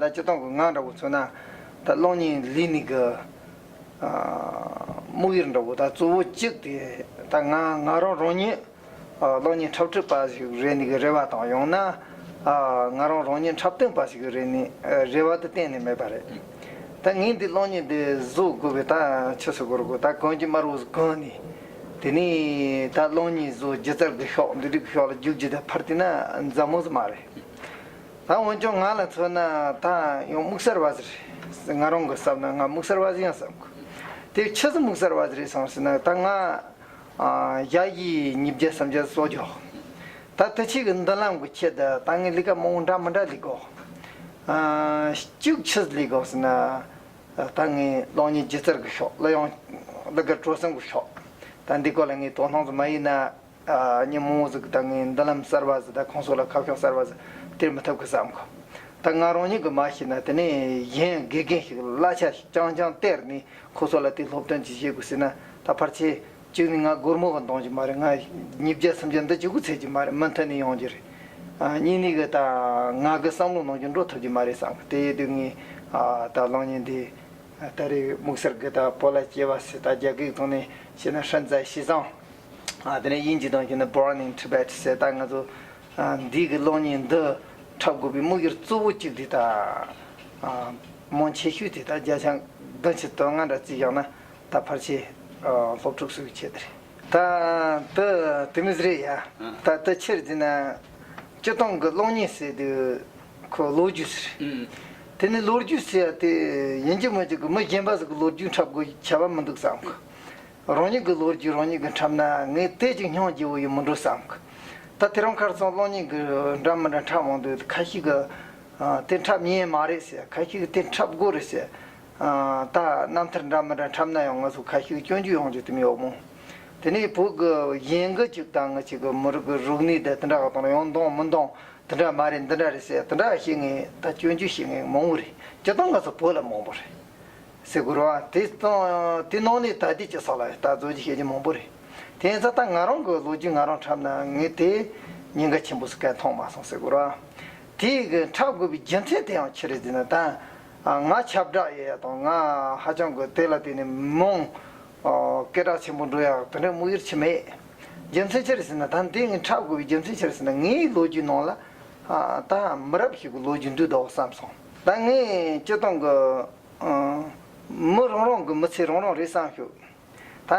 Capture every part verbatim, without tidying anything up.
ད་སྤྱིར་བཏང་གི་ང་འདྲ་བོ་མཚོན་ན། ད་གློག་བརྙན་ལས་ནི་གི་དམིགས་ཡུལ་འདྲ་བོ་ད་གཙོ་བོ་གཅིག་དེ། ད་ང་ང་རང་རང་ཉིད་གློག་བརྙན་འཁྲབ་ཁྲིད་པ་ཞིག་རེད་ནི་གི་རེ་བ་དང་། ཡང་ན་ང་རང་རང་ཉིད་འཁྲབ་སྟོན་པ་ཞིག་རེད་ནི་རེ་བ་དེ་གཏན་ནས་མེད་པ་རེད། ད་ངས་འདི་གློག་བརྙན་འདི་བཟོ་དགོས་པའི་ད་ཆི་ཟེར་དགོས་རེད་གོ། ད་གོན་རྒྱུ་དམར་བོ་ཟིག་གོན་ནས། དེ་ནས་ད་གློག་བརྙན་བཟོ། སྒྱུ་རྩལ་གི་ཕྱོགས་འདི་འདྲ་གི་ཕྱོགས་ལ་རྒྱུག་རྒྱུ་དེ་ཕར་བལྟས་ན་མཛའ་མོ་ཟིག་མ་རེད། ད་འོན་ཀྱང་ང་ལ་མཚོན་ན་ད་ཡང་དམིགས་བསལ་བ་ཟིག་རེད། ང་རང་གི་བསམ་ན་ང་དམིགས་བསལ་བ་ཟིག་ཡང་བསམ་གི། དེ་ཆི་ཟིག་དམིགས་བསལ་བ་ཟིག་རེད་བསམ་ཟེར་ན། ད་ང་ཞ་ཡི་ཉིས་བརྒྱ་སུམ་བརྒྱ་གསོ་རྒྱུ། ད་དེ་ཆེ་གི་མདུན་ལམ་གི་ཆེད་དུ་ད་ངས་ལས་ཀ་མང་པོ་འདྲ་མི་འདྲ་ལས་དགོས། གཅིག་ཆི་ཟིག་ལས་དགོས་ཟེར་ན། ད་ངས་གློག་བརྙན་སྒྱུ་རྩལ་གི་ཕྱོགས་ལ་ཡང་ལས་ཀ་འགྲོ་སོང་གི་ཕྱོགས། ད་འདི་སྐོར་ལ་ངས་དོ་སྣང་ཟིག་མ་ཡིན་ན། ཨ། མི་མང་བོ་ཟིག་གིས་ད་ངའི་མདུན་ལམ་གསར་བ་ཟིག་དང་ཁོང་ཚོ་ལ་ཁ་ཕྱོགས་གསར་བ་ཟིག་སྟེར་མི་ཐུབ་གི་བསམ་གོ། ད་ང་རང་ཉིད་ཀྱིས་མ་ཤེས་ན། དེ་ནས་གཞན་དགེ་རྒན་ཞིག་གླ་ཆ་རྐྱང་རྐྱང་སྟེར་ནས་ཁོ་ཚོ་ལ་དེ་སློབ་སྟོན་ཅིག་བྱེད་དགོས་ཟེར་ན། ད་ཕལ་ཆེར་གཅིག་ནི་ང་སྒོར་མོ་གི་འདང་རྒྱུ་མ་རེད། ང་ཉིས་བརྒྱ་སུམ་བརྒྱ་འདི་གཅིག་པུ་ཚད་རྒྱུ་མ་རེད། མུ་མཐུད་ནས་ཡོང་རྒྱུ་རེད། ཨ། གཉིས་ནི་གི་ད་ང་གི་བསམ་བློ་ནང་བཞིན་འགྲོ་ཐུབ་རྒྱུ་མ་རེད་བསམ་གི། དེ་ཡིན་དུས་ངས། ཨ། ད་གློག་བརྙན་འདི་ད་རེས་དམིགས་བསལ་གི་ད་བོད་ལ་སྐྱེ་བ་ཟེར། ད་རྒྱ་སྐད་ཐོག་ནས་བཤད་ན་生在西藏། ཨ། དེ་ནས་དབྱིན་ཇི་ཐོག་བཤད་ན་Born in Tibet ཟེར། ད་ང་ཚོ། ཨ། འདི་གི་གློག་བརྙན་འདི་འཁྲབ་དགོས་པའི་དམིགས་ཡུལ་གཙོ་བོ་གཅིག་དེ་ད། ཨ། མང་ཆེ་ཤོས་དེ་ད་བརྒྱ་ཆ་བདུན་ཅུ་དོན་ལྔ་འདྲ་བརྩིས་བཞག་ན། ད་ཕལ་ཆེར། ཨ། སློབ་ཕྲུག་ཚོའི་ཆེད་དུ་རེད། ད་དེ་དེ་མོ་ཟིག་རེད་ཡ། ད་དེ་ཆི་རེད་ཟེར་ན། སྤྱིར་བཏང་གི་གློག་བརྙན་ཟེར་དུས་ཁོ་ལོ་རྒྱུས་ཟིག་རེད། དེ་ནི་ལོ་རྒྱུས་ཟེར་ཡ་དེ་ཡིན་གཅིག་མིན་གཅིག་གི་མི་གཞན་པ་ཟིག་གི་ལོ་རྒྱུས་འཁྲབ་དགོས་བྱ་བ་མི་འདུག་བསམ་གི། རང་ཉིད་ཀྱི་ལོ་རྒྱུས་རང་ཉིད་ཀྱིས་འཁྲབ་ན་ངས་དེ་ཅིག་སྙིང་རྗེ་བོ་ཡིན་མི་འགྲོ་བསམ་གི། ད་དེ་རིང་ཁ་སང་གློག་བརྙན་གྱི་འདྲ་མི་འདྲ་འཁྲབ་འོང་དུས་ཁ་ཤས་ཀྱིས། ཨ། དེ་འཁྲབ་ཉན་མ་རེད་ཟེར། ཁ་ཤས་ཀྱིས་དེ་འཁྲབ་དགོས་རེད་ཟེར། ཨ། ད་རྣམ་ཐར་འདྲ་མི་འདྲ་འཁྲབ་ན་ཡང་ང་ཚོ་ཁ་ཤས་ཀྱིས་སྐྱོན་བརྗོད་ཡོང་རྒྱུ་དེ་མོ་ཡོད་མོ། དེ་ནས་བོད་ཀྱི་གཞན་གྱི་ཅིག་དང་ང་ཅིག་གི་མི་རིགས་ཀྱི་རིག་གནས་དེ་དེ་འདྲ་ག་དང་ཡང་འདང་མི་འདང་། དེ་འདྲ་མ་རེད། འདི་འདྲ་རེད་ཟེར། དེ་འདྲ་བཤད་མཁན་ད་སྐྱོན་བརྗོད་བྱེད་མཁན་མང་བོ་རེད། སྤྱིར་བཏང་ང་ཚོ་བོད་ལ་མང་པོ་རེད་ཟེར་དགོས་རེད་བ། དེ་དང་དེ་ནང་ནས་ད་ལྟའི་སྤྱི་ཚོགས་ལ་ད་བཟོ་རྒྱུ་བཤད་རྒྱུ་མང་པོ་རེད། དེ་ཡིན་ཙང་ད་ང་རང་གི་ལོ་རྒྱུས་ང་རང་འཁྲབ་ན་ངས་དེ་ཉེན་ཁ་ཆེན་པོ་ཟིག་ག་མཐོང་མ་སོང་ཟེར་དགོས་རེད་བ། དེ་གི་འཁྲབ་དགོས་པའི་རྒྱུ་མཚན་དེ་ཡང་ཆི་རེད་ཟེར་ན། ད་ང་ཁྱབ་བསྒྲགས་ཡོད་ཡ་དང་ང་ཧ་ཅང་གི་དེ་ལ་བརྟེན་ནས་མང་སྐད་གྲགས་ཆེན་པོ་འགྲོ་ཡ་དེ་འདྲའི་དམིགས་ཡུལ་ཅིག་མེད། རྒྱུ་མཚན་ཆི་རེད་ཟེར་ན། ད་འདི་ངས་འཁྲབ་དགོས་པའི་རྒྱུ་མཚན་ཆི་རེད་ཟེར་ན། ངའི་ལོ་རྒྱུས་ནང་ལ། ཨ། ད་མི་རབས་ཤིག་གི་ལོ་རྒྱུས་འདུས་འདུག་བསམ་སོང་། ད་ངས་སྤྱིར་བཏང་གི། ཨ། མི་རང་རང་གི་མི་ཚེ་རང་རང་རེད་བསམ་ཤོག། ད་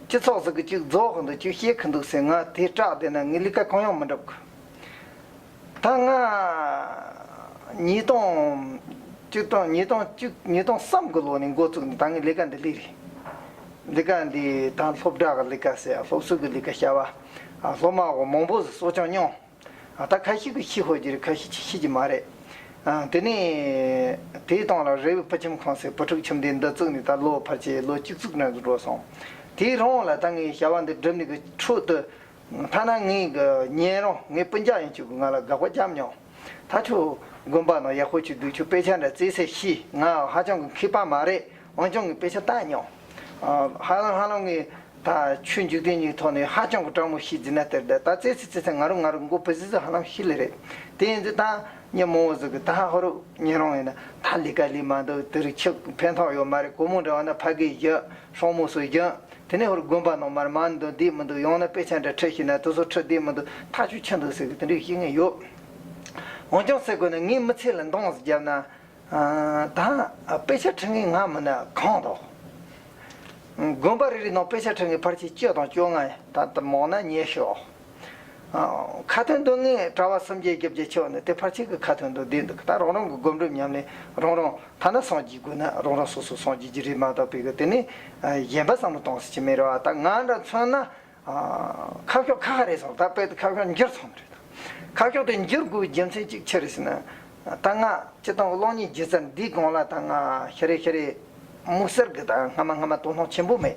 སྤྱི་ཚོགས་ཟིག་གི་ཅིག་རྫོགས་གི་འདུག་ཅིག་བཤད་གི་འདུག་ཟེར་ང་དེ་སྐྲག་བསྡད་ན་ངའི་ལས་ཀ་གང་ཡང་མི་འགྲུབ་གི། ད་ང་ཉིས་སྟོང་། སྤྱིར་བཏང་ཉིས་སྟོང་གཅིག་ཉིས་སྟོང་གསུམ་གི་ལོ་ནས་འགོ་བཙུགས་ནས་ད་ངས་ལས་ཀ་འདི་ལས་རེད། ལས་ཀ་འདི་ད་སློབ་གྲྭ་གི་ལས་ཀ་ཟེར། སློབ་གསོ་གི་ལས་ཀ་བྱ་བ། ཨ། སློབ་མ་འོ་མང་པོ་ཟིག་གསོ་སྐྱོང་མྱོང་། ཨ། ད་ཁ་ཤས་ཀྱིས་ཤེས་ཤོད་ཀྱི་རེད། ཁ་ཤས་ཀྱིས་ཤེས་ཀྱི་མ་རེད། ཨ། དེ་ནས་དེའི་སྟེང་ལ་རེ་བའི་བུ་ཁྱིམ་ཁང་ཟེར་བུ་ཕྲུག་ཁྱིམ་སྡེ་འདི་བཙུགས་ནས་ད་ལོ་ཕལ་ཆེར་ལོ་བཅུ་གཅིག་ནང་དུ་འགྲོ་སོང་། དེའི་རིང་ལ་ད་ངས་བྱ་བ་འདི་བསྒྲུབས་ནས་གི་འཕྲོ་དུ། ཐ་ན་ངའི་གི་ཉེ་རིང་ངའི་སྤུན་ཀྱག་ཡིན་ཆོག་གི་ང་ལ་དགག་པ་བརྒྱབ་མྱོང་། ད་ཁྱོད་དགོན་པ་ནང་ཡག་པོ་ཅིག་འདུག་ཁྱོད་དཔེ་ཆ་འདྲ་བཙལ་ས་ཤེས། ང་ཧ་ཅང་གི་མཁས་པ་མ་རེད། འོན་ཀྱང་ངས་དཔེ་ཆ་བལྟས་མྱོང་། ཨ། ཧ་ལམ་ཧ་ལམ་ངས་ད་ཆོས་འཇིག་རྟེན་གཉིས་ཐོག་ནས་ཧ་ཅང་གི་དྲང་མོ་ཤེས་ཟིན་ན་དེར་བསྡད། ད་བཙལ་ཚེ་བཙལ་ཚེ་ང་རང་ང་རང་མགོ་བུ་ཟི་ཟི་ཧ་ལམ་ཤི་ལེ་རེད། དེ་ཡིན་ཚེ་ད་མི་མང་བོ་ཟིག་གིས་ད་ཧ་ཧོ་རུ་ཉེ་རིང་ཡིན་ན་ད་ལས་ཀ་ལས་མ་འདུག་དེ་རིགས་ཁྱོད་ཕན་ཐོགས་ཡོད་མ་རེད། སྒོར་མོ་འདྲ་བ་ན་ཕ་གིར་བཞག་སྲུང་མོ་ཚོར་བཞག་དེ་ནས་ཧོར་དགོན་པ་ནང་མར་མ་འདུག་བསྡད་མི་འདུག་ཡང་ན་དཔེ་ཆ་འདྲ་ཁྲིད་ཤེས་ན་དེ་ཚོ་ཁྲིད་བསྡད་མི་འདུག་ཐག་ཆོད་ཆི་འདུག་ཟེར་གི་དེ་འདྲའི་བཤད་མཁན་ཡོད། འོན་ཀྱང་ཟེར་དགོས་ན་ངའི་མི་ཚེ་ལ་འདང་ཟིག་བརྒྱབ་ན། ཨ། ད་དཔེ་ཆ་ཁྲིད་མཁན་ང་མིན་ན་གང་འདུག་དགོན་པ་རེ་རེ་ནང་དཔེ་ཆ་ཁྲིད་མཁན་ཕལ་ཆེར་བཅུ་དང་བཅོ་ལྔ་ད་ལྟ་མང་ན་ཉི་ཤུ། ཨ། ཁ་ཐོན་འདོན་མཁན་གྲྭ་བ་སུམ་བརྒྱ་བརྒྱད་བརྒྱ་ཆེ་བ་ནི་དེ་ཕལ་ཆེར་གི་ཁ་ཐོན་འདོན་བསྡད་འདུག་ད་རང་རང་གི་སྒོམ་སྒྲུབ་ཉམས་ལེན་རང་རང་ཐ་ན་སངས་རྒྱས་དགོས་ན་རང་རང་སོ་སོ་སངས་རྒྱས་ཀྱི་རེད་མ་གཏོགས་པའི་གི་དེ་ནི། ཨ། གཞན་པ་བསམ་བློ་གཏོང་སྲིད་ཀྱི་མེད་རེད་བ། ད་ང་འདྲ་མཚོན་ན། ཨ། ཁ་ཕྱོགས་ཁ་ཁ་རེད་སོང་། ད་དཔེ་དེ་ཁ་ཕྱོགས་འགྱུར་སོང་རེད། ཁ་ཕྱོགས་དེ་འགྱུར་དགོས་རྒྱུ་མཚན་གཅིག་ཆི་རེད་ཟེར་ན། ད་ང་སྤྱིར་བཏང་གི་གློག་བརྙན་སྒྱུ་རྩལ་འདིའི་སྒང་ལ་ད་ང་ཤ་རེ་ཤ་རེ་དམིགས་བསལ་གི་ད་སྔ་མ་སྔ་མ་དོ་སྣང་ཆེན་པོ་མེད།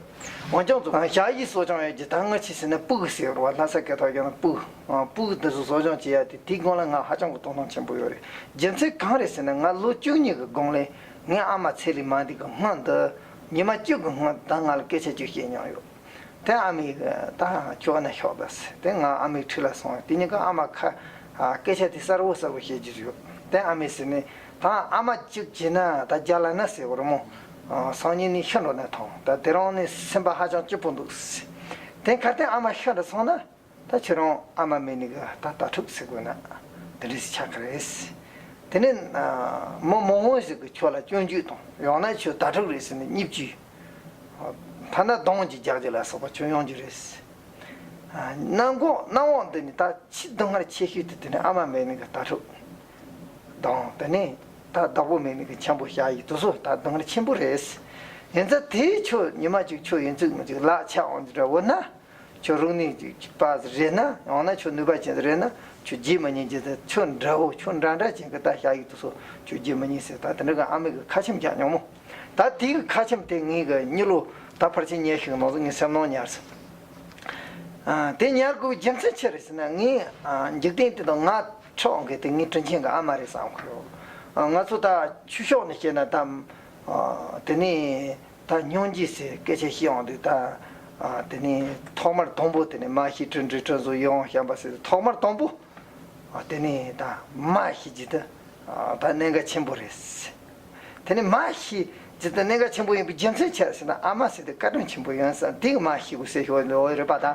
འོན་ཀྱང་ང་ཞ་ཡི་གསོ་སྐྱོང་ཡོད་ཀྱི་ད་ང་ཆི་ཟེར་ན་སྤུ་གུ་ཟེར་བ་ལྷ་ས་སྐད་ཐོག་ཡོད་ན་སྤུ་གུ། ཨ། སྤུ་གུ་འདི་ཚོ་གསོ་སྐྱོང་བྱེད་ཡ་དེ་དེའི་སྒང་ལ་ང་ཧ་ཅང་གི་དོ་སྣང་ཆེན་པོ་ཡོད་རེད། རྒྱུ་མཚན་གང་རེད་ཟེར་ན་ང་ལོ་བཅུ་གཉིས་གི་སྒང་ལ་ངའི་ཨ་མ་ཚེ་ལས་མ་འདས་གི་སྔོན་དུ་ཉི་མ་བཅུ་གི་སྔོན་ད་ང་ལ་སྐད་ཆ་གཅིག་བཤད་མྱོང་ཡོད། དེ་ཨ་མས་ད་ཁྱོད་ན་ཤོག་ད་ཟེར། དེ་ང་ཨ་མའི་འཁྲིས་ལ་སོང་། དེ་ཉིན་ཀ་ཨ་མ་ཁ་སྐད་ཆ་དེ་གསལ་བོ་གསལ་བོ་བཤད་རྒྱུ་ཡོད། དེ་ཨ་མས་ཟེར་ནས་ ད་ཨ་མ་གཅིག་བྱས་ན་ད་རྒྱ་ལ་ན་ཟེར་བ་རེད་མོ། སང་ཉིན་ནས་ཤི་འགྲོ་ན་ཐང་། ད་དེ་རིང་ནས་སེམས་པ་ཧ་ཅང་སྐྱིད་པོ་འདུག་ཟེར། དེ་གར་དེ་ཨ་མ་ཤི་འགྲོ་སོང་ན། ད་ཁྱོད་རང་ཨ་མ་མེད་ནི་གི་ད་དྭ་ཕྲུག་ཟེར་དགོས་ན་དེ་འདྲ་ཞིག་ཆགས་ཀྱི་རེད། དེ་ནས་མི་མང་བོ་ཞིག་གིས་ཁྱོད་ལ་སྐྱོན་བརྗོད་དང་། ཡང་ན་ཁྱོད་དྭ་ཕྲུག་རེད་ཟེར་ནས་བརྙས་བཅོས། ཐ་ན་རྡུང་གིས་རྒྱག་རྒྱུ་ལ་སོགས་པ་ཁྱོད་ཡོང་རྒྱུ་རེད། གནམ་གང་གནམ་འོག་འདི་ནས་ད་ཆེས་སྡུག་བསྔལ་ཆེ་ཤོས་དེ་དེ་ནི་ཨ་མ་མེད་ནི་གི་དྭ་ཕྲུག་དང་། དེ་ནས་ད་བདག་པོ་མེད་ནི་གི་འཁྱམ་པོ་ཞ་ཡི་དེ་ཚོ་ད་སྡུག་བསྔལ་ཆེན་པོ་རེད། ཡིན་ཙང་དེ་ཁྱོད་ཉི་མ་གཅིག་ཁྱོད་ཡིན་ཙིག་མིན་ཙིག་ལག་ཆགས་འོང་རྒྱུ་འདྲ་བོ་ན། ཁྱོད་རིག་གནས་ཅིག་པ་རེད་ན། ཡང་ན་ཁྱོད་ནུས་པ་ཅན་རེད་ན། ཁྱོད་བརྗེད་མི་ཉན་རྒྱུ་དེ། ཁྱོད་འདྲ་བོ་ཁྱོད་འདྲ་འདྲ་ཅན་གི་ད་ཞ་ཡི་དེ་ཚོ་ཁྱོད་བརྗེད་མི་ཉན་ཟེར། ད་དེ་འདྲ་གི་ཨ་མའི་གི་ཁ་ཆེམས་རྒྱག་མྱོང་མོ། ད་དེའི་གི་ཁ་ཆེམས་དེ་ངའི་གི་གཉིད་ལོག་ད་ཕལ་ཆེར་ཉལ་ཤིག་ནང་དུ་ངའི་སེམས་ནང་ཉར་སོང་། ཨ། དེ་ཉར་དགོས་རྒྱུ་མཚན་ཅི་རེད་ཟེར་ན། ངའི་ཨ་འཇིག་རྟེན་དེ་དང་ང་ཁྲིད་འོང་མཁན་དེ་ངའི་དྲིན་ཆེན་གི་ཨ་མ་རེད་བསམ་གི་ཡོད། ཨ། ང་ཚོ་ད་ཆོས་ཕྱོགས་ནས་བཤད་ན་ད། ཨ། དེ་ནས། ད་སྙིང་རྗེ་ཟེར་སྐད་ཆ་བཤད་ཡོང་དུས་ད། ཨ། དེ་ནས་ཐོག་མར་དང་པོ་དེ་ནས་མ་ཤི་དྲིན་དྲི་དྲིན་གཟོ་ཡིད་འོང་བྱམས་པ་ཟེར་དུས་ཐོག་མར་དང་པོ། ཨ། དེ་ནས་ད་མ་ཤི་རྒྱུ་དེ། ཨ། ད་གནད་འགག་ཆེན་པོ་རེད། དེ་ནས་མ་ཤི་རྒྱུ་དེ་གནད་འགག་ཆེན་པོ་ཡིན་པའི་རྒྱུ་མཚན་ཆི་རེད་ཟེར་ན། ཨ་མ་ཟེར་དེ་བཀའ་དྲིན་ཆེན་པོ་ཡིན་ས་དེ་གི་མ་ཤི་དགོས་ཟེར་ཞུ་བ་རེད་པ། ད་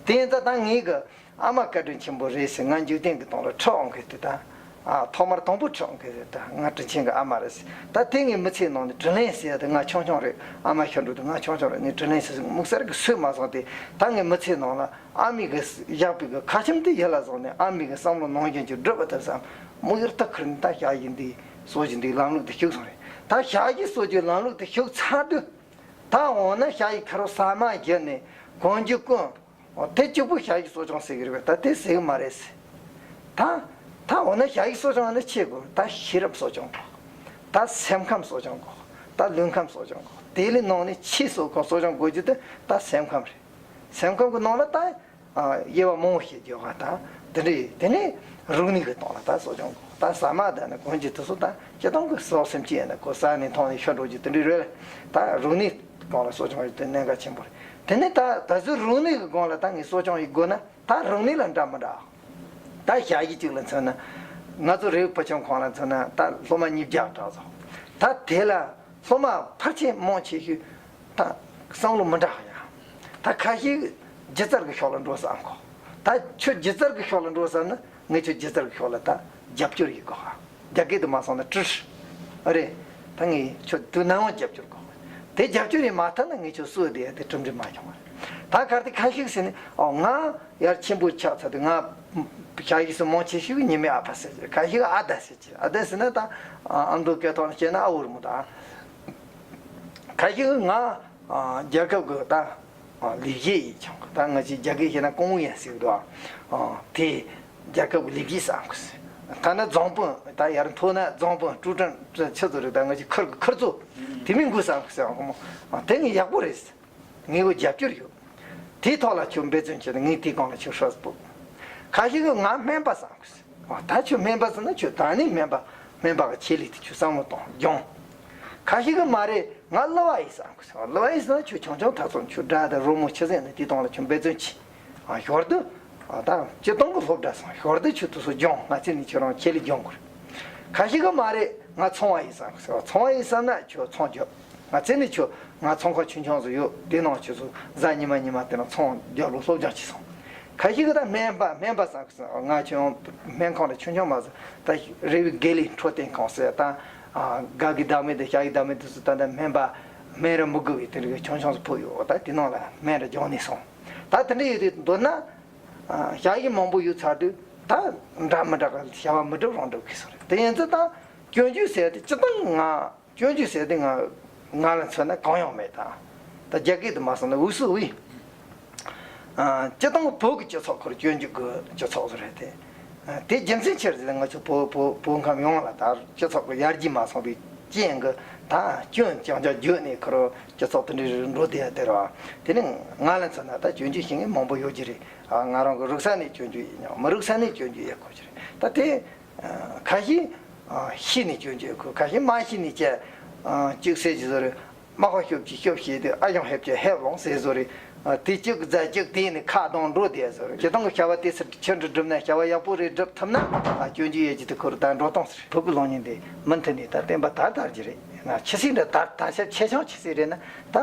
དེ་ཡིན་ཙང་ད་ངའི་གི་ཨ་མ་བཀའ་དྲིན་ཆེན་པོ་རེད་ཟེར། ང་འཇིག་རྟེན་གྱི་སྟེང་ལ་ཁྲིད་འོང་མཁན་དེ་ད། ཨ། ཐོག་མར་དང་པོ་ཁྲིད་འོང་མཁན་དེ་ད་ང་དྲིན་ཆེན་གྱི་ཨ་མ་རེད་ཟེར། ད་དེ་ངའི་མི་ཚེའི་ནང་ནས་དྲིན་ལན་ཟེར་ཡ་དེ་ང་ཆུང་ཆུང་རེད། ཨ་མ་ཤི་འགྲོ་དུས་ང་ཆུང་ཆུང་རེད། ངས་དྲིན་ལན་ཟེར་དམིགས་བསལ་གྱི་གསོས་མ་སོང་སྟེ། ད་ངའི་མི་ཚེའི་ནང་ལ་ཨ་མའི་གི་བཞག་པའི་གི་ཁ་ཆེམས་དེ་ཡིད་ལ་བཟུང་ནས། ཨ་མའི་གི་བསམ་བློ་ནང་བཞིན་གྱི་སྒྲུབ་པ་ཐུབ་བསམ། དམིགས་ཡུལ་ད་ཁུར་ནས་ད་ཞ་ཡི་འདི་གསོ་རྒྱུ་འདི་ལམ་ལུགས་དེ་ཞུགས་སོང་རེད། ད་ཞ་ཡི་གསོ་རྒྱུའི་ལམ་ལུགས་དེ་ཞུགས་ཚར་དུས། ད་འོ་ན་ཞ་ཡི་ཁ་རོག་ཟ་མ་བརྒྱབ་ནས་གོན་རྒྱུ་གོན། འོ། དེ་གཅིག་པུ་ཞ་ཡི་གསོ་སྐྱོང་ཟེར་གི་རེད་པས། ད་དེ་ཟེར་གི་མ་རེད་ཟེར། ད། ད་འོ་ན་ཞ་ཡི་གསོ་སྐྱོང་ནི་ཆི་དགོས། ད་ཤེས་རབ་གསོ་སྐྱོང་དགོས། ད་སེམས་ཁམས་གསོ་སྐྱོང་དགོས། ད་ལུས་ཁམས་གསོ་སྐྱོང་དགོས། དེ་ལས་ནང་ནས་ཆེས་གསོ་གོ་གསོ་སྐྱོང་དགོས་རྒྱུ་དེ་ད་སེམས་ཁམས་རེད། སེམས་ཁམས་ཀྱི་ནང་ལ་ད། ཨ། དབྱེ་བ་མང་བོ་ཞིག་བརྗོད་པ་ད་འདི་འདྲ་ཡིན། དེ་ནས་རིག་གནས་ཀྱི་སྟེང་ལ་ད་གསོ་སྐྱོང་དགོས། ད་ཟ་མ་ད་ནི་གོན་རྒྱུ་དེ་ཚོ་ད་སྤྱིར་བཏང་གི་སྲོག་སེམས་ཅན་ཡིན་ན་ཁོ་ཟ་ནས་འཐུང་ནས་ཤི་འགྲོ་རྒྱུ་དེ་འདྲ་རེད། ད་རིག་གནས་སྒང་ལ་གསོ་སྐྱོང་ཡོད་དེ་གནད་འགག་ཆེན་པོ་རེད། དེ་ནས་ད་ད་གཟོད་རིག་གནས་ཀྱི་སྒང་ལ་ད་ངས་གསོ་སྐྱོང་ཡེད་དགོས་ན། ད་རང་ཉིད་ལ་འདྲ་མི་འདྲ། ད་ཞ་ཡི་གཅིག་ལ་མཚོན་ན། ང་ཚོ་རེ་བའི་བུ་ཆུང་ཁོང་ལ་མཚོན་ན་ད་སློབ་མ་ཉིས་བརྒྱ་གྲགས་སོང་། ད་དེ་ལ་སློབ་མ་ཕལ་ཆེར་མང་ཆེ་ཤོས་ད་བསམ་བློ་མི་འདྲ་ཡ། ད་ཁ་ཤས་སྒྱུ་རྩལ་གྱི་ཕྱོགས་ལ་འགྲོ་བསམ་གོ། ད་ཁྱོད་སྒྱུ་རྩལ་གྱི་ཕྱོགས་ལ་འགྲོ་བསམ་ན། ངས་ཁྱོད་སྒྱུ་རྩལ་གྱི་ཕྱོགས་ལ་ད་རྒྱབ་སྐྱོར་ཡེད་དགོས་ཧ། རྒྱ་སྐད་དུ་མ་སོང་ན་ཀྲི་ཧྲི། ཨ་རེད། ད་ངས་ཁྱོད་དུས་ནམ་ཡང་རྒྱབ་སྐྱོར་དགོས། དེ་རྒྱབ་སྐྱོར་ཡེད་མ་ཐུབ་ན་ངས་ཁྱོད་གསོད་བསྡད་ཡ་དེ་གྲུབ་འབྲས་མ་བྱུང་བ་རེད། ད་གལ་ཏེ་ཁ་ཤས་ཟེར་ནས། ཨོ། ང་ཡར་ཆེན་པོ་ཆགས་ཚར་དུས་ང་ཞ་ཡི་སུ་མང་ཆེ་ཤོས་ཉི་མའི་ཨ་ཕ་ཟེར། ཁ་ཤས་ཨ་ད་ཟེར་གྱི། ཨ་ད་ཟེར་ན་ད་ཨ་མདོ་སྐད་ཐོག་ནས་བཤད་ན་ཨ་འུར་མོ་ད། ཁ་ཤས་ང་རྒྱལ་ཁབ་ཀྱི་ད་ལས་བྱེད་ཡིན་ཀྱང་། ད་ང་ཚོས་རྒྱ་སྐད་བཤད་ན་公务员ཟེར་གི་འདུག། ཨ། དེ་རྒྱལ་ཁབ་ཀྱི་ལས་བྱེད་བསམ་གི་ཟེར། ཐ་ན་རྫོང་དཔོན། ད་ཡར་མཐོ་ན་རྫོང་དཔོན། ཀྲུའུ་ཀྲང་ཆི་ཟེར་རེད། ད་ང་ཚོས་ཁུལ་གྱི་ཁུལ་གཙོ་དེ་མིན་དགོས་བསམ་གི་ཟེར་བ་མོ། ཨ། དེ་ངས་ཡག་པོ་རེད་ཟེར། ངས་ཁོ་རྒྱབ་སྐྱོར་ཡོད། དེའི་ཐོག་ལ་ཁྱོད་འབད་བརྩོན་བྱས་ཏེ་ངས་དེའི་སྒང་ལ་ཁྱོད་ཧྲོས་སྤོབས། ཁ་ཤས་ཀྱིས་ང་སྨན་པ་བསམ་གི་ཟེར། ཨ། ད་ཁྱོད་སྨན་པ་ཟེར་ན་ཁྱོད་ད་ནི་སྨན་པ། སྨན་པ་གི་ཆེད་ལས་དེ་ཁྱོད་བསམ་བློ་གཏོང་སྦྱོང་། ཁ་ཤས་ཀྱིས་མ་རེད། ང་གླུ་བ་ཡིན་བསམ་གི་ཟེར། གླུ་བ་ཡིན་ཟེར་ན་ཁྱོད་ཆུང་ཆུང་ཐག་ཚོད་ཁྱོད་སྒྲ་དང་རོལ་མོ་ཆི་ཟིག་ཡིན་ན་དེའི་སྟེང་ལ་ཁྱོད་འབད་བརྩོན་བྱས། ཨ། ཞོར་དུ། ཨ། ད་སྤྱིར་བཏང་གི་སློབ་གྲྭ་སོང་། ཞོར་དུ་ཁྱོད་དེ་ཚོ་སྦྱོང་། ང་བཙལ་ནས་ཁྱོད་རང་ཆེད་ལས་སྦྱོང་དགོས་རེད། ཁ་ཤས་ཀྱིས་མ་རེད། ང་ཚོང་བ་ཡིན་བསམ་གི་ཟེར། ཚོང་བ་ཡིན་བསམ་ན་ཁྱོད་ཚོང་རྒྱོབ། ང་བཙལ་ནས་ཁྱོད། ང་ཚོང་ཁང་ཆུང་ཆུང་ཟིག་ཡོད། དེ་ནང་ཁྱོད་ཚོ་གཟའ་ཉི་མ་ཉི་མ་དེ་ནང་ཚོང་རྒྱག་ལུགས་སློབ་སྦྱོང་བྱས་སོང་། ཁ་ཤས་ཀྱིས་ད་སྨན་པ། སྨན་པ་བསམ་གི་ཟེར། ང་ཁྱོད་སྨན་ཁང་ལ་ཆུང་ཆུང་མ་ཟིག། ད་རེ་བའི་དགེ་ལས་འཕྲོད་བསྟེན་ཁང་ཟེར། ད། ཨ། དགའ་གི་བདག་མེད་དང་ཞ་ཡི་བདག་མེད་དེ་ཚོ་ད་ལྟ་སྨན་པ། སྨན་ར་མི་དགོས་པའི་དེ་འདྲ་གི་ཆུང་ཆུང་ཟིག་ཕུབ་ཡོད། ད་དེ་ནང་ལ་སྨན་ར་སྦྱོང་ནས་སོང་། ད་དེ་འདྲ་ཡོད་དུས་མདོར་ན། ཨ། ཞ་ཡི་མང་པོ་ཡོད་ཚར་དུས་ད་འདྲ་མི་འདྲ་གི་བྱ་བ་མི་འགྲུབ་རང་འགྲུབ་གི་སོང་རེད། དེ་ཡིན་ཙང་ད་སྐྱོན་བརྗོད་ཟེར་དེ་སྤྱིར་བཏང་ང་སྐྱོན་བརྗོད་ཟེར་དེ་ང་ང་ལ་མཚོན་ན་གང་ཡང་མེད། ད་ད་རྒྱ་སྐད་དུ་མ་སོང་ན་འུ་སུ་འུ་ཡིན། ཨ། སྤྱིར་བཏང་བོད་ཀྱི་སྤྱི་ཚོགས་ཁོར་སྐྱོན་བརྗོད་ཀྱི་སྤྱི་ཚོགས་སུ་རེད་དེ། ཨ། དེ་རྒྱུ་མཚན་ཆི་རེད་ཟེར་ན། ང་ཚོ་བོད་བོད་བོད་ཁམས་ཡོངས་ལ་ད་སྤྱི་ཚོགས་ཀྱི་ཡར་རྒྱས་མ་སོང་བའི་རྐྱེན་གྱིས་ད་སྐྱོན་རྐྱང་རྐྱང་བརྗོད་ནས་ཁོ་རང་སྤྱི་ཚོགས་དེ་འདྲ་རེ་རེ་འགྲོ་བསྡད་ཡ་དེ་རེད་བ། དེ་ནི་ང་ལ་མཚོན་ན་ད་སྐྱོན་བརྗོད་བྱེད་མཁན་མང་པོ་ཡོད་ཀྱི་རེད། ཨ། ང་རང་གི་རིག་ས་ནས་སྐྱོན་བརྗོད་ཡེད་མྱོང་། མི་རིག་ས་ནས་སྐྱོན་བརྗོད་ཡེད་དགོས་ཀྱི་རེད། ད་དེ། ཨ། ཁ་ཤས། ཨ། ཤེས་ནས་སྐྱོན་བརྗོད་ཡེད་དགོས། ཁ་ཤས་མ་ཤེས་ནས་ཀྱང་། ཨ། གཅིག་ཟེར་གྱི་བཟོ་རེད། རྨ་ཁ་ཤོབ་ཀྱིས་ཤོབ་བྱས་དུས་ཨ་ཞང་ཧེབ་ཀྱིས་ཧེབ་ལོངས་ཟེར་བཟོ་རེད། དེ་གཅིག་རྫ་གཅིག་དེ་ནི་ཁ་གདོང་འགྲོ་དེ་ཟེར། སྤྱིར་བཏང་གི་བྱ་བ་དེ་སར་ཆུ་འདྲི་སྒྲུབ་ན་བྱ་བ་ཡག་པོ་རེ་སྒྲུབ་ཐུབ་ན་སྐྱོན་རྒྱུ་ཡོད་ཀྱི་དེ་ཁོ་ར་ད་འགྲོ་སྟངས་ཟེར། བོད་ཀྱི་གློག་བརྙན་དེ་མུ་མཐུད་ནས་ད་བསྟན་པ་དར་དར་གྱི་རེད། ང་ཆི་སྲིད་འདྲ་དར་དར་ཤ་ཆེ་ཆུང་ཆི་སྲིད་རེད་ན་ད་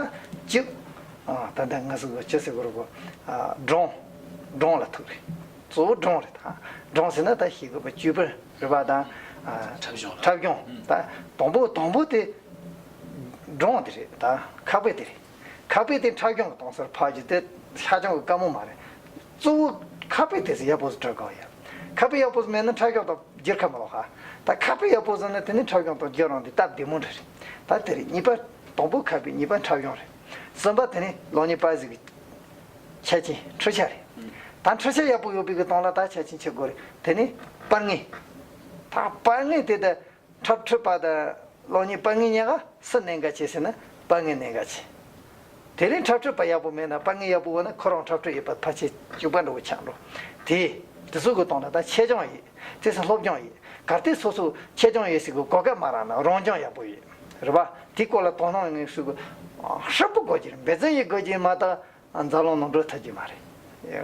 གཅིག་ད་ལྟ་ང་ཚོ་གི་ཆི་སྲིད་གོ་རུ་གོ་སྒྲུང་སྒྲུང་ལ་ཐུག་རེད། གཙོ་བོ་སྒྲུང་རེད། ད་སྒྲུང་ཟེར་ན་ད་ཤེས་དགོས་པ་བཅུ་པར་རེད་པ། ད་འཁྲབ་གཞུང་ད་དང་པོ་དང་པོ་དེ་སྒྲུང་དེ་རེད། ད་ཁ་དཔེ་དེ་རེད། ཁ་དཔེ་དེ་འཁྲབ་གཞུང་གི་སྟངས་སུ་ཕབ་རྒྱུ་དེ་ཧ་ཅང་གི་དཀའ་མོ་མ་རེད། གཙོ་བོ་ཁ་དཔེ་དེ་ཚོ་ཡག་པོ་ཞིག་འབྲི་དགོས་ཡ། ཁ་དཔེ་ཡག་པོ་ཞིག་མེད་ན་འཁྲབ་གཞུང་དང་བསྒྱུར་ཁ་མི་ལོག་ཧ། ད་ཁ་དཔེ་ཡག་པོ་ཞིག་ན་དེ་ནི་འཁྲབ་གཞུང་དང་བསྒྱུར་རུང་དེ་སྟབས་བདེ་མོ་འདྲ་རེད། ད་དེ་རེད། གཉིས་པ་དང་པོ་ཁ་དཔེ། གཉིས་པ་འཁྲབ་གཞུང་རེད། གསུམ་པ་དེ་ནི་གློག་བརྙན་པར་གཟིགས་ཀྱི་ཆ་རྐྱེན་འཕྲུལ་ཆས་རེད། ད་འཕྲུལ་ཆས་ཡག་པོ་ཡོད་པའི་གི་སྟེང་ལ་ད་ཆ་རྐྱེན་ཆེ་དགོས་རེད། དེ་ནི་པར་ངན། ད་པར་ངན་དེ་ད་འཁྲབ་ཁྲིད་པ་དང་གློག་བརྙན་པར་ངན་གཉིས་ཀ་སུ་གནད་འགག་ཆེ་ཟེར་ན་པར་ངན་གནད་འགག་ཆེ། དེ་ལས་འཁྲབ་ཁྲིད་པ་ཡག་པོ་མེད་ན་པར་ངན་ཡག་པོ་ཡོད་ན་ཁོ་རང་འཁྲབ་ཁྲིད་ཡོད་པ་ཕལ་ཆེར་གཅིག་པ་འདྲ་བོ་ཆགས་འགྲོ། དེ་དེ་ཚོ་གི་སྟེང་ལ་ད་ཆེད་སྦྱོང་ཡོད། དེ་ཚོ་སློབ་སྦྱོང་ཡོད། གལ་ཏེ་སོ་སོ་ཆེད་སྦྱོང་ཡོད་ཟེར་གི་གོ་སྐབས་མ་རག་ན་རང་སྦྱོང་ཡག་པོ་ཡོད་རེད་པ། དེའི་སྐོར་ལ་དོ་སྣང་ངེས་སུ་གི་ཧྲིལ་པོ་དགོས་ཀྱི་རེད། འབད་བརྩོན་ཡེད་དགོས་ཀྱི་མ་གཏོགས། འཛམ་གླིང་ནང་འགྲོ་ཐུབ་ཀྱི་མ་རེད།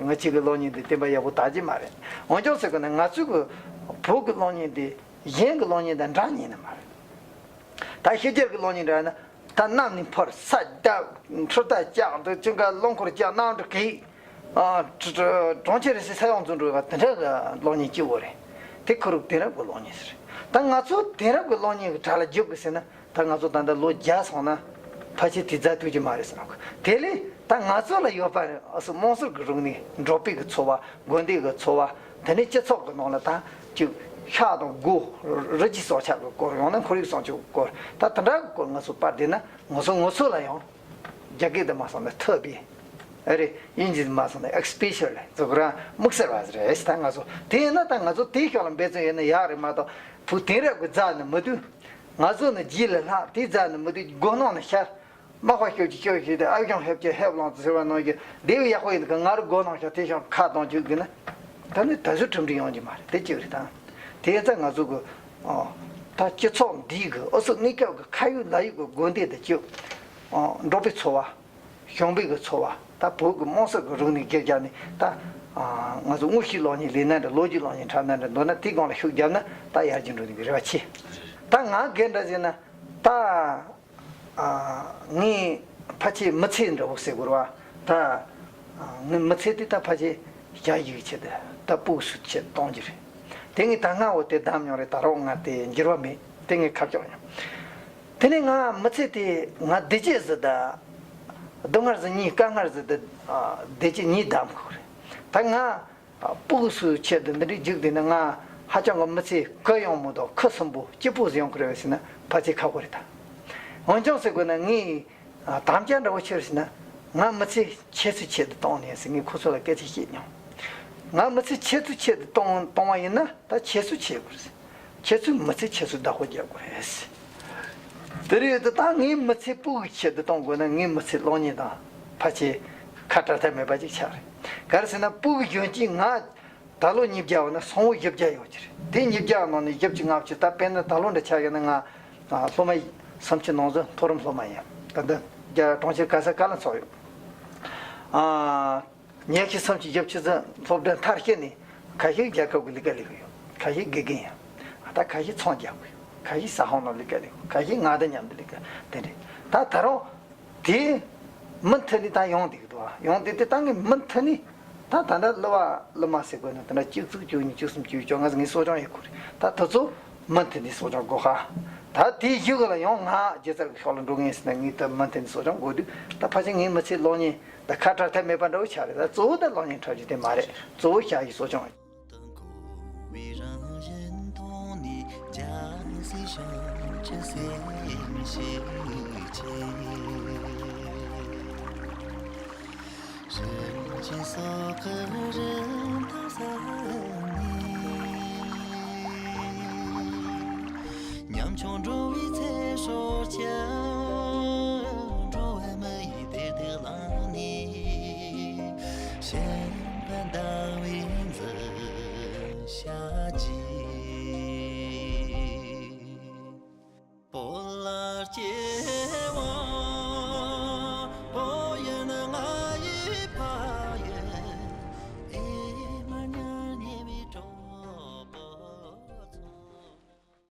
ང་གཅིག་གི་གློག་བརྙན་འདི་བསྟན་པ་ཡག་པོ་དར་གྱི་མ་རེད། འོན་ཀྱང་ཟེར་དགོས་ན་ང་ཚོའི་གི་བོད་ཀྱི་གློག་བརྙན་འདི་གཞན་གྱི་གློག་བརྙན་དང་འདྲ་ཉན་ནི་མ་རེད། ད་ཕྱི་རྒྱལ་གྱི་གློག་བརྙན་འདྲ་ན་ད་གནམ་ནས་འཕུར། ས་རྒྱབ། འཕྲུལ་རྟ་བཅག། འདི་ཅི་འགའ་རླངས་འཁོར་བཅག། གནམ་གྲུ་གིས། གྲོང་ཁྱེར་རེ་ཟེར་ས་ཡོངས་རྫོགས་འགྲོ་བ་དེ་འདྲ་གི་གློག་བརྙན་སྐྱིད་པོ་རེད། དེ་ཁོ་རང་དེང་རབས་ཀྱི་གློག་བརྙན་ཟེར། ད་ང་ཚོ་དེང་རབས་ཀྱི་གློག་བརྙན་གྱི་གྲས་ལ་འཇུག་དགོས་ཟེར་ན། ད་ང་ཚོ་ད་ལྟ་ལོ་བརྒྱ་སོང་ན་ཕལ་ཆེར་དེ་རྫ་ཐུག་གི་མ་རེད་བསམ་གི། དེ་ལས་ད་ང་ཚོ་ལ་ཡོད་པ་རེད། ཨ་སུ་དམངས་སྲོལ་གྱི་རིག་གནས། འབྲོག་པའི་གི་འཚོ་བ། དགོན་སྡེ་གི་འཚོ་བ། དེ་ནས་སྤྱི་ཚོགས་ཀྱི་ནང་ལ་ད་ཅིག་ཤ་དང་སྒོ། རི་སྐྱེས་སྲོག་ཆགས་ཀྱི་སྐོར། ཡང་ན་ཁོར་ཡུག་སྲུང་སྐྱོབ་ཀྱི་སྐོར། ད་དེ་འདྲ་གི་སྐོར་ང་ཚོ་པར་བསྡད་ན་ང་ཚོ་ང་ཚོ་ལ་ཡང་རྒྱ་སྐད་དུ་མ་སོང་ན་ཐུབ་པས། ཨ་རེ། དབྱིན་ཇི་དུ་མ་སོང་ན་ཨེག་སི་པི་ཤལ་རེད། ཛོ་གི་རང་དམིགས་བསལ་བ་ཟེར་རེད། ད་ང་ཚོ་དེ་ཡིན་ན་ད་ང་ཚོ་དེའི་ཕྱོགས་ལ་འབད་བརྩོན་ཡོད་ན་ཡག་རེད་མ་གཏོགས། བོད་དེང་རབས་ཀྱི་རྫ་ནི་མི་འདུག་ང་ཚོ་ནི་རྗེས་ལ་ལྷག་དེའི་རྫ་ནི་མི་འདུག་སྒོ་ནང་ནས་ཤར། མག་པ་ཤོབ་ཀྱི་ཤོབ་ཤིག་དེ་ཨ་ཞང་ཤོབ་ཀྱི་ཧེབ་ལོང་ཟེར་བ་ནང་བཞིན་དེ་བས་ཡག་པོ་ཡིན་གི། ང་རུ་སྒོ་ནང་ཤར་དེ་ཤང་ཁ་གཏོང་བཅུག་གི་ན། ད་ནི་ད་གཟོད་གྲུབ་འབྲས་ཡོང་གི་མ་རེད། དེ་གཅིག་རེད། ད་དེ་ཡིན་ཙང་ང་ཚོ་གི་ཨ་ད་སྤྱི་ཚོགས་འདིའི་གི་ཨུ་ཚུགས་གནས་སྐབས་ཀྱི་ཁ་ཡོད་ལག་ཡོད་ཀྱི་དགོན་སྡེ་དེ་གཅིག་ཨ་འབྲོག་པའི་འཚོ་བ། ཞིང་པའི་གི་འཚོ་བ། ད་བོད་ཀྱི་དམངས་སྲོལ་གྱི་རིག་གནས་སྒེར་རྒྱག་ནས་ད་ང་ཚོ་དངོས་ཤུགས་གློག་བརྙན་ལས་ན་འདྲ། ལོ་རྒྱུས་གློག་བརྙན་འཁྲབ་ན་འདྲ། མདོར་ན་དེའི་སྒང་ལ་ཤུགས་བརྒྱབ་ན་ད་ཡར་རྒྱས་འགྲོ་ནི་གི་རེ་བ་ཆེ། ད་ང་སྒེར་འདྲ་ཟེར་ན་ད་ངས་ཕལ་ཆེར་མི་ཚེ་འདྲ་བོ་ཟེར་དགོས་རེད་བ། ད་ངའི་མི་ཚེ་དེ་ད་ཕལ་ཆེར་ཞ་ཡི་གི་ཆེད་དུ། ད་ཕྲུ་གུ་ཚོའི་ཆེད་དུ་གཏོང་རྒྱུ་རེད། དེ་ངས་ད་སྔ་བོ་དེ་བདམས་མྱོང་རེད། ད་རུང་ང་དེ་འགྱུར་བ་མེད། དེ་ངས་ཁ་ཕྱོགས་མྱོང་། དེ་ནས་ང་མི་ཚེ་དེ་ང་བདེ་སྐྱིད་ཟིག་དང་། སྡུག་བསྔལ་ཟིག་གཉིས། དཀའ་ངལ་ཟིག་དང་བདེ་སྐྱིད་གཉིས་བདམས་དགོས་རེད། ད་ང་ཕྲུ་གུ་ཚོའི་ཆེད་དུ་འདི་འདྲའི་རྒྱུགས་བསྡད་ན་ང་ཧ་ཅང་གི་མི་ཚེ་གུ་ཡངས་མོ་དང་ཁུ་སིམ་པོ་སྐྱིད་པོ་ཟིག་ཡོང་གི་རེད་པས་ཟེར་ན་ཕལ་ཆེར་ཁག་པོ་རེད་ད། འོན་ཀྱང་ཟེར་དགོས་ན་ངས་དམ་བཅའ་འདྲ་བོ་ཆི་རེད་ཟེར་ན། ང་མི་ཚེ་ཁྱེད་ཚོའི་ཆེད་དུ་གཏོང་ནས་ཟེར་ངས་ཁོ་ཚོ་ལ་སྐད་ཆ་བཤད་མྱོང་། ང་མི་ཚེ་ཁྱེད་ཚོའི་ཆེད་དུ་གཏོང་གཏོང་བ་ཡིན་ན་ད་ཁྱེད་ཚོས་བྱེད་དགོས་རེད། ཁྱེད་ཚོའི་མི་ཚེ་ཁྱེད་ཚོས་བདག་པོ་རྒྱག་དགོས་རེད། དེ་རེད་དེ་ད་ངའི་མི་ཚེ་ཕྲུ་གུའི་ཆེད་དུ་གཏོང་དགོས་ན་ངའི་མི་ཚེ་གློག་བརྙན་དང་ཕལ་ཆེར་ཁ་བྲལ་ཐབས་མེད་པ་ཅིག་ཆགས་རེད། ག་རེ་ཟེར་ན་ཕྲུ་གུ་གཞོན་སྐྱེས་ང་ད་ལོ་ཉིས་བརྒྱ་ཡོད་ན་སང་ལོ་བཞི་བརྒྱ་ཡོང་གི་རེད། དེ་ཉིས་བརྒྱ་ནང་ནས་བཞི་བཅུ་ལྔ་བཅུ། ད་དཔེར་ན་ད་ལོ་འདྲ་ཆགས་ཡོད་ན་ང་ཨ་སློབ་མ་སུམ་ཅུ་ནང་ཚུད་མཐོ་རིམ་སློབ་མ་ཡིན། ད་ལྟ་རྒྱ་གྲོང་ཁྱེར་ག་ས་ག་ལ་འཚོགས་ཡོད། ཨ། ཉི་ཤུ་སུམ་ཅུ་བཞི་བཅུ་ཙམ་སློབ་གྲྭ་མཐར་ཕྱིན་ནས་ཁ་ཤས་རྒྱལ་ཁབ་ཀྱི་ལས་ཀ་ལས་ཀྱི་ཡོད། ཁ་ཤས་དགེ་རྒན་ཡིན། ད་ཁ་ཤས་ཚོང་རྒྱག་གི་ཡོད། ཁ་ཤས་ཟ་ཁང་ནང་ལས་ཀ་ལས་ཀྱི་ཡོད། ཁ་ཤས་ང་དང་མཉམ་དུ་ལས་ཀ་དེ་འདྲས། ད་ད་རུང་དེ་མུ་མཐུད་ནས་ད་ཡོང་བསྡད་ཀྱི་འདུག་ཡོང་བསྡད་དེ་ད་ངས་མུ་མཐུད་ནས་ད་ད་ལྟ་གླུ་བ་གླུ་མ་ཟེར་དགོས་ན་ད་ལྟ་གཅིག་བརྩེགས་བཅུ་གཉིས་བཅུ་གསུམ་བཅུ་བཅོ་ལྔ་ཟེར་ངས་གསོ་སྐྱོང་ཡོད་ཁུལ་རེད། ད་དེ་ཚོ་མུ་མཐུད་ནས་གསོ་སྐྱོང་དགོས་ཁ། ད་དེའི་གཞུག་ལ་ཡང་ང་སྒྱུ་རྩལ་གྱི་ཕྱོགས་ལ་འགྲོ་མཁན་ཟེར་ན་ངས་ད་མུ་མཐུད་ནས་གསོ་སྐྱོང་དགོས་དུས་ད་ཕལ་ཆེར་ངའི་མི་ཚེ་གློག་བརྙན་ད་ཁ་བྲལ་ཐབས་མེད་པ་འདྲ་བོ་ཆགས་རེད། ད་གཙོ་བོ་ད་གློག་བརྙན་འཁྲབ་རྒྱུ་དེ་མ་རེད། གཙོ་བོ་ཞ་ཡི་གསོ་སྐྱོང་རེད།